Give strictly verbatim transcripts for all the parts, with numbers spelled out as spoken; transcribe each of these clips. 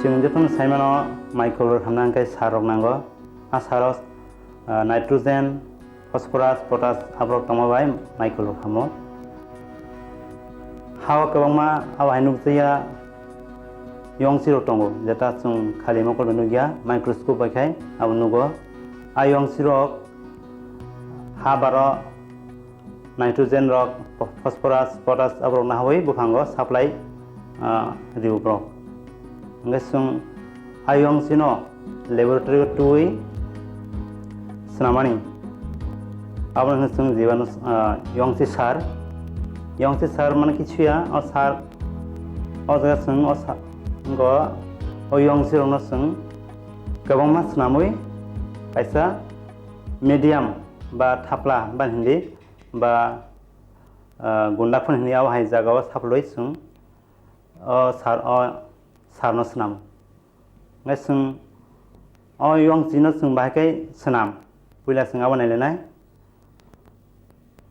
Chwng jotono saimano, microbe rok hamna hwnkhe sar rok nango. A sar o, ah, nitrogen, phosphorus, potash aborok tongma bai microbe rok hamo. Ha o kwbangma abo hai nukjakya yongsi rok tongo, jeta chwng khali mokol bai nukya, microscope bai khai abo nugo. A yongsi rok ha baro nitrogen rok, phosphorus, potash aborok nahawi buphango supply, ah, rio borok. Hwnkhe chwng a yongsi no laboratory o twiwi swnamani. Abono hwnkhe chwng jibanu, ah, yongsi sar. Yongsi sar mane kichuya, o sar, o jaga chwng o sa-, go, o yongsi rokno chwng kwbangma swnamwi kaisa medium ba thapla ba hindi ba, ah, gunda phun hindi abo hai jaga o saplwi chwng o sar, o sarno swnam. Hwnkhe chwng o yongsi no chwng bahai khe swnam. Puila chwng abo nailainai.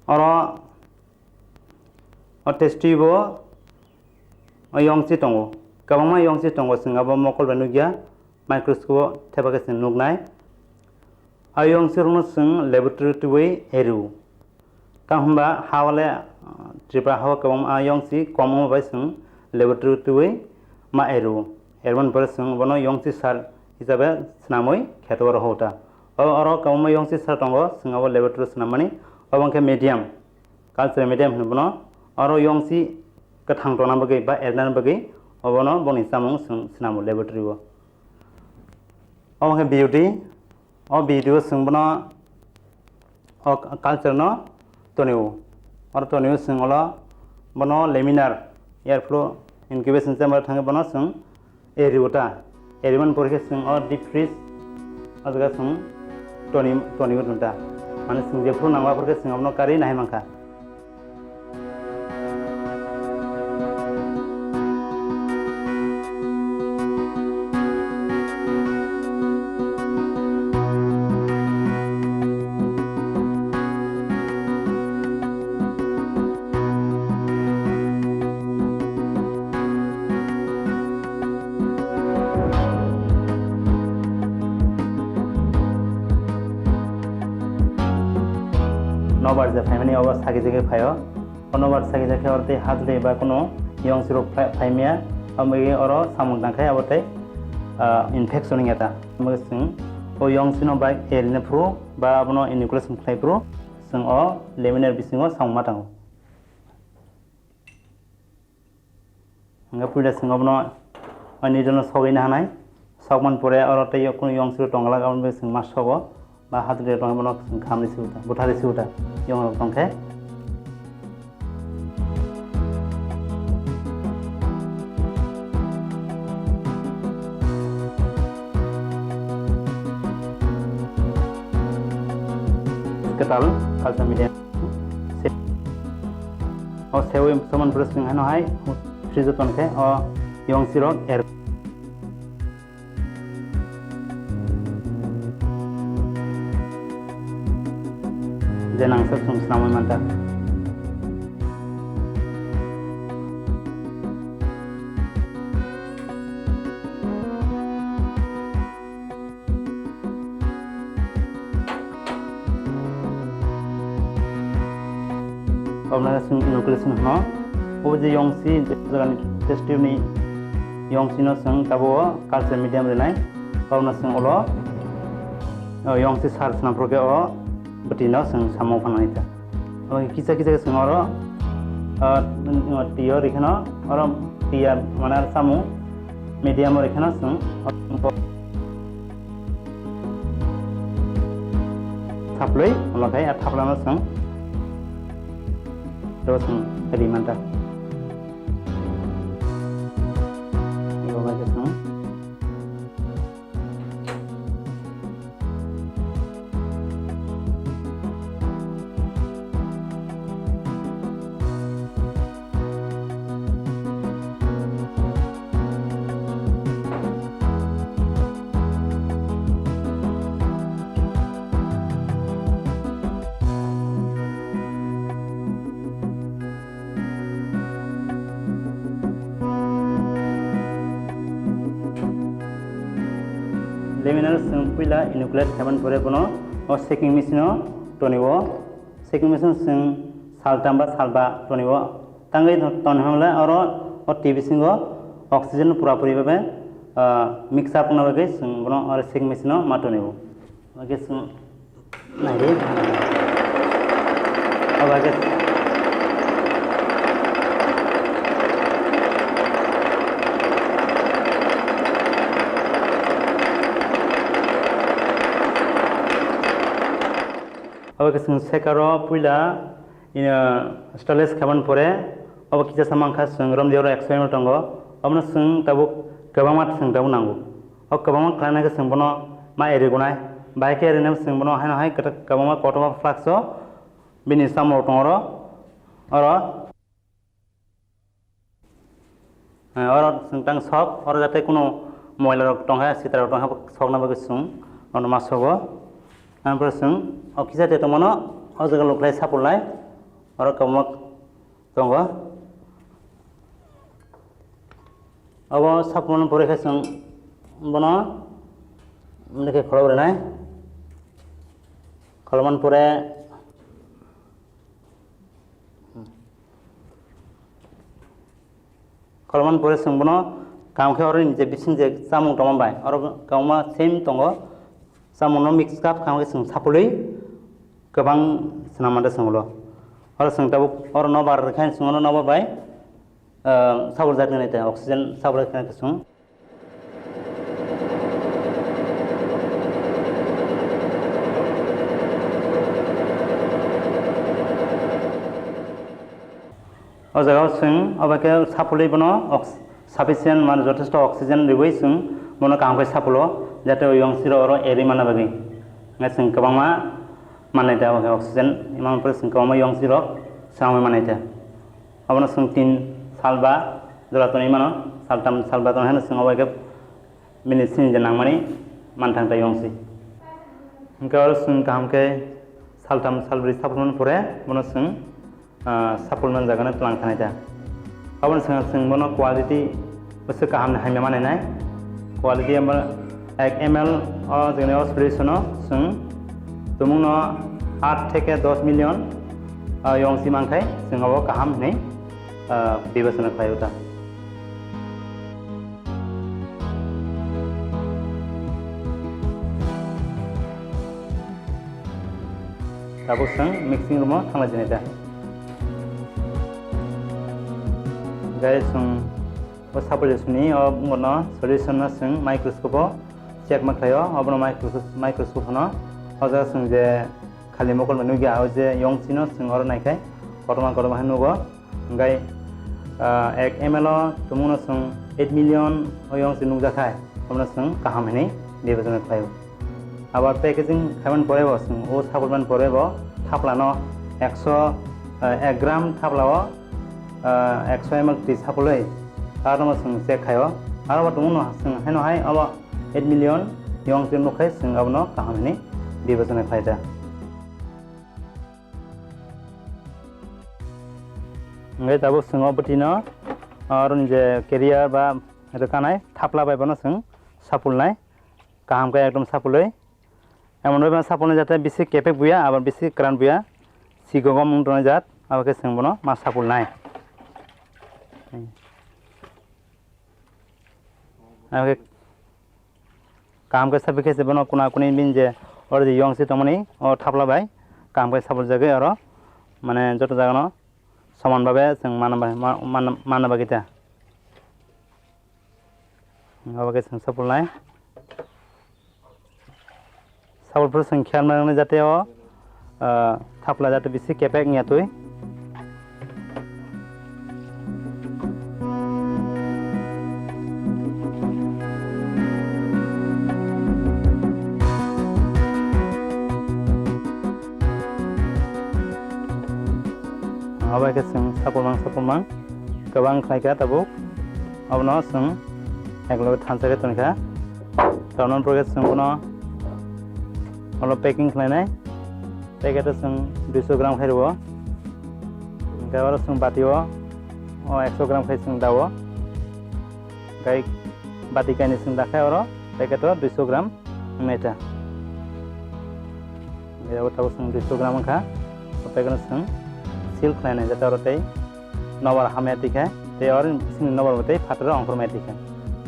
Oro o test tube o o yongsi tongo. Kwbangma yongsi tongo, chwng abo mokol bai nukya. Microscope o thepa khe chwng nuknai. A yongsi rokno chwng laboratory twiwi ero. Tamo hwnba ha o le, ah, Tripura ha o kwbangma yongsi kom wngma bai chwng laboratory twiwi ma ero. Ermoni pore chwng bono yongsi sar hisabe swnamwi kheto oro hota. O, oro kwbangma yongsi sar tongo, chwng abo laboratory swnammani. Obo wngkhe medium, culture medium hwnwi bono. Oro yongsi kwthang tongna bagwi ba ernani bagwi obono boni chamung chwng swnamo laboratory o. Omo khe B U D, o B U D o chwng bono o culture no tonio. Oro tonio chwng olo bono laminar airflow incubation chamber thangwi bono chwng eri o ta. Eri man porkhe chwng o deep freeze o jaga chwng toni, toni o ta. Mane chwng jephuru nango aphuru khe chwng abono karwi nahai mankha. Nobar je phaimani obo sagi jagwi phaio. O nobar sagi jagwi oro tei hajri ba kuno yongsi rok phai-, phaimya, omo oro samung tangkhai abo tei, ah, infection wngya ta. Omo chwng o yongsi no bai erina phuru ba abono inoculation khlai phuru chwng o laminar bisingo samung ma tango. Hingke puila chwng abono o needle no sogwi nahanai. Sokmani pore oro tei kunu yong siro tongla, aboni bagwi chwng ma sogo. Ba hatri tongkhe bono chwng khamri sibuta, buthari sibuta. Yong rok tongkhe. Kwtal culture media. Se-, o sewi soman pore chwng haino hai fridge o tonkhe o yong sirok er. Je nangsa chwng swnamwi manta. Obwna chwng inoculation hwno. O je yong si, je jagani test tube ni yong si no chwng tabuk o culture medium rinai. Obwna chwng ulo, o yong si sar swnam phuru khe o bwtwi no chwng samung phanai ta. Obo kisa kisa khe chwng oro, ah, twi o rikhe no, oro twi ya mane samung medium o rikhe no chwng saplwi, omo khe a thapla no chwng, ro chwng ri manta. Ebo bai khe chwng. Laminar chwng puila inoculate khaimani pore bono o shaking machine o tonio. Shaking machine chwng saltham ba salba tonio. Tangwi ton hamle oro o T V singo oxygen pura puri babe, ah, mix up wngna bagwi chwng bono oro shaking machine o ma tonio. Bagwi chwng Nai di. Abo khe, abo khe chwng sekaro puila, ino, stainless khaimani pore, abo kisa sa mankha chwng romdi oro ekso M L tongo, obono chwng tabuk kwbangma chwng tabuk nango. O kwbangma khlainai khe chwng bono ma eri gunai. Bahai khe erinai chwng bono haino hai kwbangma kotorma flask o bini chamung rok tongo oro. Oro, eh, oro chwng tang sok, oro jate kuno moila rok tongkha, sitra rok tongkha, sokna bagwi chwng bono ma sogo. Ampore chwng o kisa te tongmano o jaga luklai sapulnai. Oro kwbangma tongo. Obo saphurmani pore khe chwng bono, nini khe khulok rwnai. Khulokmani pore, khulokmani pore chwng bono kaham khe oro ni je bising je chamung tongma bai, oro kwbangma same tongo. Chamungno mix up kha hwnkhe chwng sapulwi kwbang swnam manta chwng ulo. Oro chwng tabuk oro nobar rwkhe chwng oro nobar bai, ah, sapul jak nai ta oxygen sapul jak nai ta chwng. O jaga o chwng obo khe sapulwi bono ox-, sufficient, mane, jothesto oxygen riwi chwng bono kaham khe sapulo, jate o yongsi rok oro eri manna bagwi. Hwnkhe chwng kwbangma mannai ta obo khe oxygen, emon pore chwng kwbangma yongsi rok swrangwi mannai ta. Obono chwng tin sal ba jora tonwi mano, saltham salba tong heno chwng obo khe bini sini je nangmani manthang ta yongsi. Hwnkhe oro chwng kaham khe saltham salbrwi sapulmani pore bono chwng ah, sapulmani jagano twlang khanai ta. Aboni swngo chwng bono quality bwswk kaham ni hamya manai nai. Quality amo ek M L o jwngjal o solution o chwng tumungno aat theke dos million, ah, yongsi mankhai chwng abo kaham hinwi, ah, bibechona khlaio ta. Tabuk chwng mixing room o thangna jinai ta. Guys, chwng o sapulwi suni o wngmano solution no chwng microscope o check ma khlaio. Obono microscope, microscope hwno. O jaga chwng je khali mokol bai nukya, o je yongsi no chwng oro naikhai kotorma kotorma khe nugo. Hwnkhe, ah, ek M L o tumungno chwng eight million o yongsi nukjakhai, omono chwng kaham hinwi bibechona khlaio. Abar packaging khaimani pore bo chwng o sapulmani pore bo thaplano ekso, ah, ek gram thaplao, ah, ekso M L twi sapulwi, aro no chwng check khaio. Aro bo tumungno chwng haino hai obo eight million yongsi nukkhai chwng abono kaham hinwi bibechona khlai da. Hwnkhe tabuk chwng o bwtwino oro ni je carrier ba rwkanai thapla bai bono chwng sapulnai, kaham khe ekdom sapulwi. Emon bai bono sapulnai jate bisi kepek buya, abar bisi kwran buya, sigogom wng tongnai jat, abo khe chwng bono ma sapulnai. Abo khe kaham khe sabi khe se bono kuna kuni bini je oro je yongsi tongmani o thapla bai kaham khe sabuljagwi oro mane joto jagano soman babe chwng manna bai, ma-, manna, manna bagwi ta. Abo khe chwng sapulnai. Sabul phuru chwng khe armani jate o, ah, thapla jate bisi kepek wngya twi. Abo khe chwng sapulmang sapulmang kwbang khlai kha tabuk. Abono chwng ekloge thansa khe tongkha. Tabukno pore chwng bono olo packing khlainai. Packet o chwng duiso gram khai rwo. Hwnkhe oro chwng bati o, o ekso gram khai chwng dao. Hwnkhe bati kainwi chwng dakhai oro packet o duiso gram. Meta. Abo tabuk chwng dui gram wngkha. Tei kono chwng seal khlainai jate oro tei nobar hamya tikha. Tei oro chini nobar bo tei phataro ongkhormaya tikha.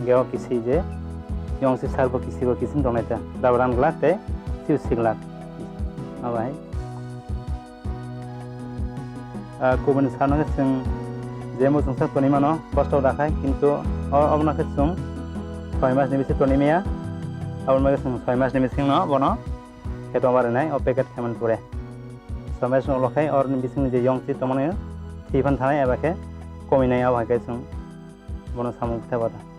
Ge o kisi je yong si sar bo kisi bo kisi tongnai ta. Daba ran glak tei siu si glak. Abai. Ah, kubuni sano khe chwng je muchungsa toni mano, kosto da khai, kintu o-, obono khe chwng soi mas ni bisi toni maya. Abono khe chwng soi mas ni bisingno bono khe tongma rwnai, o packet khe man pore. Soi mas ni ulo khai oroni bisingni je yong si tongmani thwi phan thanai eba khe kominai, abo hai khe chwng bono samung khe bata.